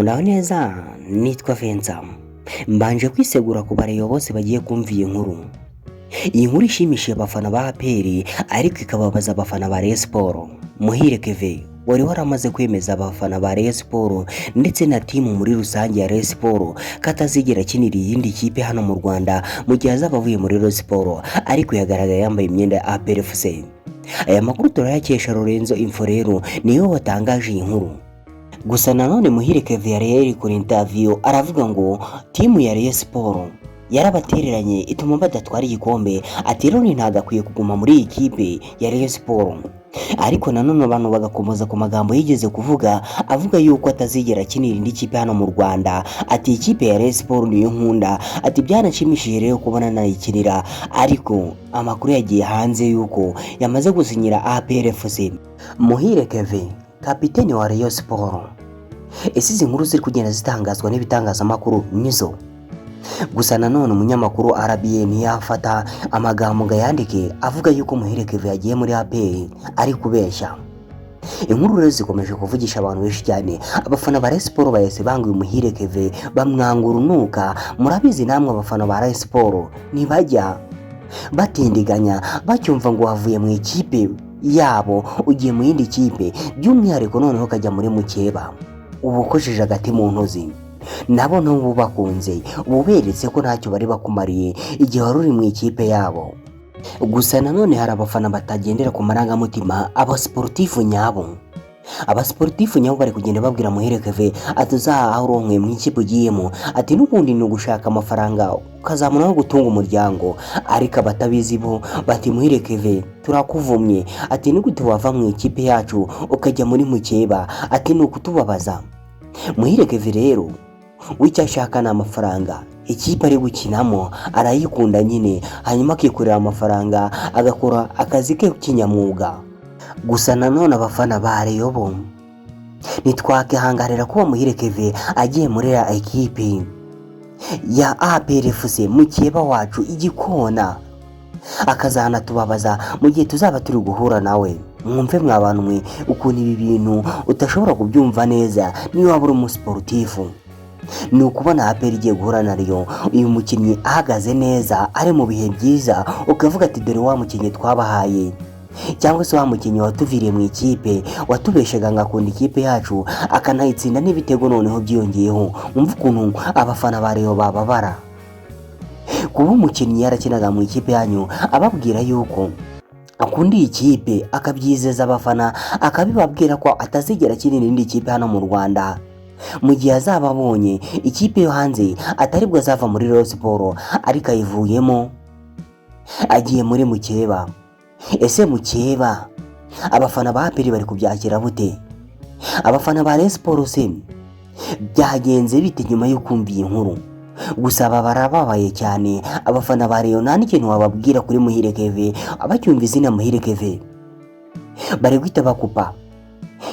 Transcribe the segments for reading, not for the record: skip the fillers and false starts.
Muraho neza, nitwa Vincent. Mbanje kwisegura ku bareba bose bagiye kumva iyi nkuru. Iyi nkuru ishimishije abafana ba APR ariko ikababaza abafana ba Rayon Sports. Muhire Kevin wari waramaze kwemeza abafana ba Rayon Sports ndetse na timu muri rusange ya Rayon Sports ko atazigera akinira iyindi kipe hano mu Rwanda mu gihe azaba avuye muri Rayon Sports, ariko yagaragaye yambaye imyenda ya APR FC. Aya makuru turayakesha Lorenzo Info, rero niwe watangaje iyi nkuru. Gusa nanone Muhire Kevin yari yari kuri interview aravuga ngo timu ya Rayon Sports yarabatereranye ituma badatwara igikombe, ati rero ntabwo akwiye kuguma muri iyi kipe ya Rayon Sports. Ariko nanone abantu bagakomoza ku magambo yigeze kuvuga, avuga yuko atazigera akinira indi kipe hano mu Rwanda, ati ikipe ya Rayon Sports niyo nkunda, ati byaranshimishije rero kubona nayikinira. Ariko amakuru yagiye hanze yuko yamaze gusinyira APR FC. Muhire Kevin, kapiteni wa Rayon Sports. Ese izi nkuru ziri kugenda zitangazwa n'ibitangazamakuru nizo? Gusa nanone umunyamakuru RBA ntiyafata amagambo ngo ayandike avuga yuko Muhire Kevin yagiye muri APR ari kubeshya. Inkuru rero zikomeje kuvugisha abantu benshi cyane. Abafana ba Rayon Sports bahise banga uyu Muhire Kevin, bamwanga urunuka. Murabizi namwe, abafana ba Rayon Sports ntibajya batindiganya bacyumva ngo wavuye mu ikipe yabo ugiye mu yindi kipe, by'umwihariko noneho ukajya muri mukeba, uba ukojeje agati mu ntozi. Nabo n'ubu bakunze uba uberetse ko ntacyo bari bakumariye igihe wari uri mu ikipe yabo. Gusa nanone hari abafana batagendera ku marangamutima, abasiporutifu nyabo. Abasiporutifu nyabo bari kugenda babwira Muhire Kevin ati uzaha uronke mu ikipe ugiyemo, ati n'ubundi ni ugushaka amafaranga ukazamura no gutunga umuryango. Ariko abatabizi bo bati: "Muhire Kevin, turakuvumye," ati ni gute wava mu ikipe yacu ukajya muri mukeba? Ati ni ukutubabaza. Muhire Kevin rero w'icyo ashaka ni amafaranga. Ikipe ari gukinamo arayikunda nyine, hanyuma akikorera amafaranga, agakora akazi ke kinyamwuga. Gusa nanone abafana ba Rayon bo ntitwakihanganira kuba Muhire Kevin agiye muri ya ekipi ya APR FC, mukeba wacu igikona, akazanatubabaza mu gihe tuzaba turi guhura nawe. Mwumve mwa bantu mwe ukuntu ibi bintu udashobora kubyumva neza niyo waba uri umusiporutifu. Ni ukubona APR igiye guhura na Rayon, uyu mukinnyi ahagaze neza, ari mu bihe byiza, ukavuga ati dore wa mukinnyi twabahaye, cyangwa se wa mukinnyi watuviriye mu ikipe, watubeshaga ngo akunda ikipe yacu, akanayitsinda n'ibitego noneho byiyongeyeho. Mwumve ukuntu abafana ba Rayon bababara kuba umukinnyi yarakinaga mu ikipe yanyu, ababwira yuko akunda iyi kipe, akabyizeza abafana, akabibabwira ko atazigera akinira indi kipe hano mu Rwanda mu gihe azaba abonye ikipe yo hanze, atari bwo azava muri Rayon Sports, ariko ayivuyemo agiye muri mukeba. Ese mukeba abafana ba APR bari kubyakira bute? Abafana ba Rayon Sports se byagenze bite nyuma yo kumva iyi nkuru? Gusa aba barababaye cyane. Abafana ba Rayon nta n'ikintu wababwira kuri Muhire Kevin. Abacyumva izina Muhire Kevin bari guhita bakupa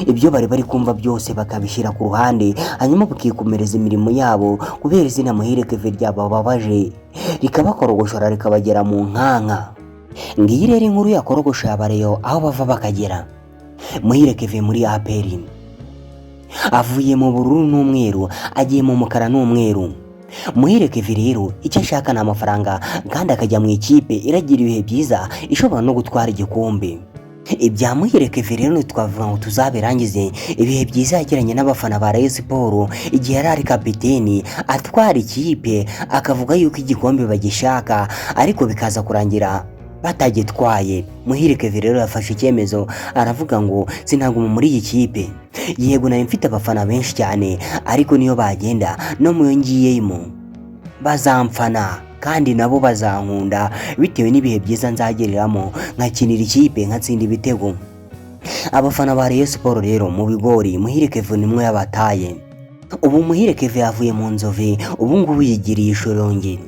ibyo bari bari kumva byose, bakabishyira ku ruhande, hanyuma bakikomereza imirimo yabo, kubera izina Muhire Kevin ryabababaje, rikabakorogoshora, rikabagera mu nkanka. Ngiyi rero inkuru yakorogosha aba Rayon aho bava bakagera. Muhire Kevin muri APR, avuye mu bururu n'umweru agiye mu mukara n'umweru. Muhire Kevin rero icyo ashaka ni amafaranga, kandi akajya mu ikipe iragira ibihe byiza, ishobora no gutwara igikombe. Ibya Muhire Kevin rero ntitwavuga ngo tuzabirangize. Ibihe byiza yagiranye n'abafana ba Rayon Sports igihe yari ari kapiteni atwara ikipe, akavuga yuko igikombe bagishaka, ariko bikaza kurangira batagitwaye. Muhire Kevin rero yafashe icyemezo, aravuga ngo sinaguma muri iyi kipe. Yego nari mfite abafana benshi cyane, ariko niyo bagenda no mu yo ngiyemo bazamfana, kandi nabo bazankunda bitewe n'ibihe byiza nzagereramo nkakinira ikipe, nkatsinda ibitego. Abafana ba Rayon Sports rero mu bigori, Muhire Kevin nimwe yabataye. Ubu Muhire Kevin yavuye mu nzove, ubu ngubu yigiriye ishorongi.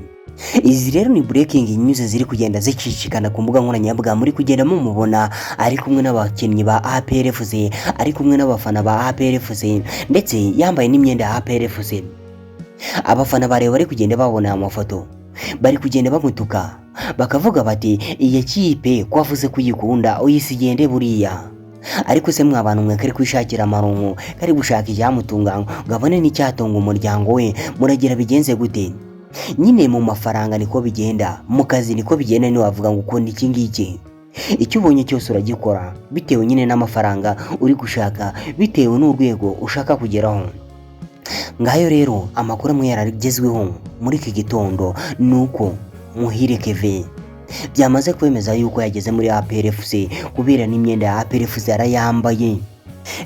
Izi rero ni breaking news ziri kugenda zicicikana ku mbuga nkoranyambaga. Muri kugenda mumubona ari kumwe n'abakinnyi ba APR FC, ari kumwe n'abafana ba APR FC, ndetse yambaye n'imyenda ya APR FC. Abafana ba Rayon bari kugenda babona aya mafoto bari kugenda bamutuka, bakavuga bati iyi kipe ko wavuze ko uyikunda uyisigende buriya. Ariko se mwa bantu mwe, kari kwishakira amaronko, kari gushaka icyamutunga ngo abone n'icyatunga umuryango we, muragira bigenze gute? Nyine mu mafaranga niko bigenda, mu kazi niko bigenda. Ntiwavuga ngo ukunda iki ngiki, icyo ubonye cyose uragikora bitewe nyine n'amafaranga uri gushaka, bitewe n'urwego ushaka kugeraho. Ngayo rero amakuru amwe yaragezweho muri iki gitondo ni uko Muhire Kevin byamaze kwemeza yuko yageze muri APR FC, kubera n'imyenda ya APR FC yarayambaye.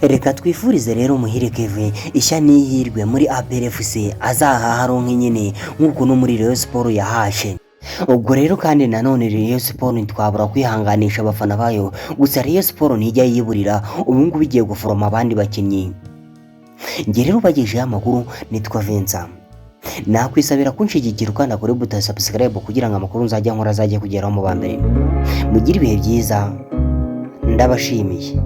Reka twifurize rero Muhire Kevin ishya n'ihirwe muri APR FC, azahaha aronke nyine nk'uko no muri Rayon Sport yahashe. Ubwo rero kandi nanone Rayon Sport ntitwabura kwihanganisha abafana bayo, gusa Rayon Sport ntijya yiburira, ubu ngubu igiye guforoma abandi bakinnyi. Njye rero ubagejeho amakuru nitwa Vincent, nakwisabira kunshigikira ukanda kuri buto ya subscribe kugira ngo amakuru nzajya nkora azajye kugeraho mu ba mbere. Mugire ibihe byiza, ndabashimiye.